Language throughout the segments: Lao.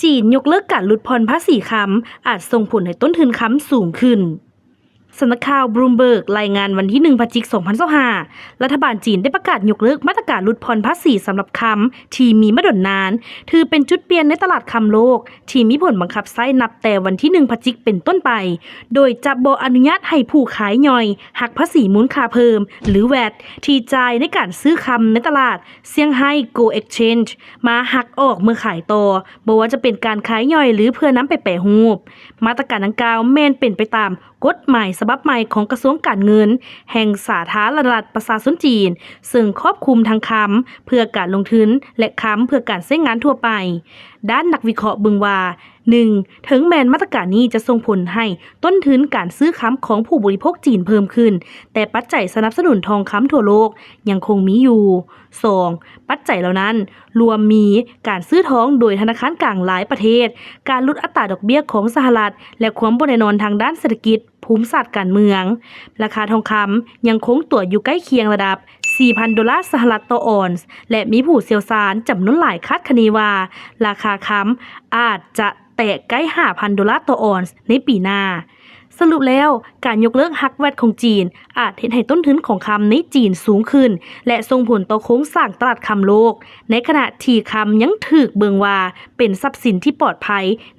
ຈີນຍົກເລີກການຫຼຸດຜ່ອນພາສີຄຳ ອາດສົ່ງຜົນໃຫ້ຕົ້ນທຶນຄຳສູງຂຶ້ນ. ສຳນັກຂ່າວ Bloomberg ລາຍງານວັນທີໜຶ່ງ ພະຈິກ ສອງພັນຊາວຫ້າ ລັດຖະບານຈີນໄດ້ປະກາດຍົກເລີກມາດຕະການຫຼຸດຜ່ອນພາສີສຳລັບຄຳທີ່ມີມາດົນນານ, ຖືເປັນຈຸດປ່ຽນໃນຕະຫຼາດຄຳໂລກ ທີ່ມີຜົນບັງຄັບໃຊ້ນັບແຕ່ວັນທີໜຶ່ງ ພະຈິກເປັນຕົ້ນໄປ, ໂດຍຈະບໍ່ອະນຸຍາດໃຫ້ຜູ້ຂາຍຍ່ອຍຫັກພາສີມູນຄ່າເພີ່ມ ຫຼື ແວດ ທີ່ຈ່າຍໃນການຊື້ຄຳໃນຕະຫຼາດ Shanghai Gold Exchange ມາຫັກອອກເມື່ອຂາຍຕໍ່, ບໍ່ວ່າຈະເປັນການຂາຍຍ່ອຍ ຫຼື ເພື່ອນຳໄປແປຮູບ. ມາດຕະການດັ່ງກ່າວແມ່ນເປັນໄປຕາມກົດໝາຍສະບັບໃໝ່ຂອງກະຊວງການເງິນແຫ່ງສາທາລະນະລັດປະຊາຊົນຈີນ, ເຊິ່ງຄອບຄຸມທັງຄຳເພື່ອການລົງທຶນ ແລະ ຄຳເພື່ອການໃຊ້ງານທົ່ວໄປ. ດ້ານນັກວິເຄາະເບິ່ງວ່າ, ໜຶ່ງ, ເຖິງແມ່ນມາດຕະການນີ້ຈະສົ່ງຜົນໃຫ້ຕົ້ນທຶນການຊື້ຄຳຂອງຜູ້ບໍລິໂພກຈີນເພີ່ມຂຶ້ນ, ແຕ່ປັດໄຈສະໜັບສະໜູນທອງຄຳທົ່ວໂລກຍັງຄົງມີຢູ່. ສອງ, ປັດໄຈເຫຼົ່ານັ້ນລວມມີການຊື້ທອງໂດຍທະນາຄານກາງຫຼາຍປະເທດ, ການຫຼຸດອັດຕາດອກເບ້ຍຂອງສະຫະລັດ ແລະ ຄວາມບໍ່ແນ່ນອນທາງດ້ານເສດຖະກິດ, ພູມສາດການເມືອງ. ລາຄາທອງຄຳຍັງຄົງຕົວຢູ່ໃກ້ຄຽງລະດັບສີ່ພັນໂດລາສະຫະລັດຕໍ່ອອນສ໌ ແລະ ມີຜູ້ຊ່ຽວຊານຈຳນວນຫຼາຍຄາດຄະເນວ່າ ລາຄາຄຳອາດຈະແຕະໃກ້ຫ້າພັນໂດລາຕໍ່ອອນສ໌ໃນປີໜ້າ. ສະຫຼຸບແລ້ວ, ການຍົກເລີກຫັກແວດຂອງຈີນ ອາດເຮັດໃຫ້ຕົ້ນທຶນຂອງຄຳໃນຈີນສູງຂຶ້ນ ແລະ ສົ່ງຜົນຕໍ່ໂຄງສ້າງຕະຫຼາດຄຳໂລກ, ໃນຂະນະທີ່ຄຳຍັງຖືກເບິ່ງວ່າເປັນຊັບສິນທີ່ປອດໄພ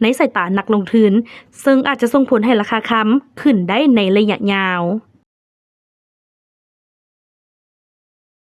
ໃນສາຍຕານັກລົງທຶນ, ເຊິ່ງອາດຈະສົ່ງຜົນໃຫ້ລາຄາຄຳຂຶ້ນໄດ້ໃນໄລຍະຍາວ.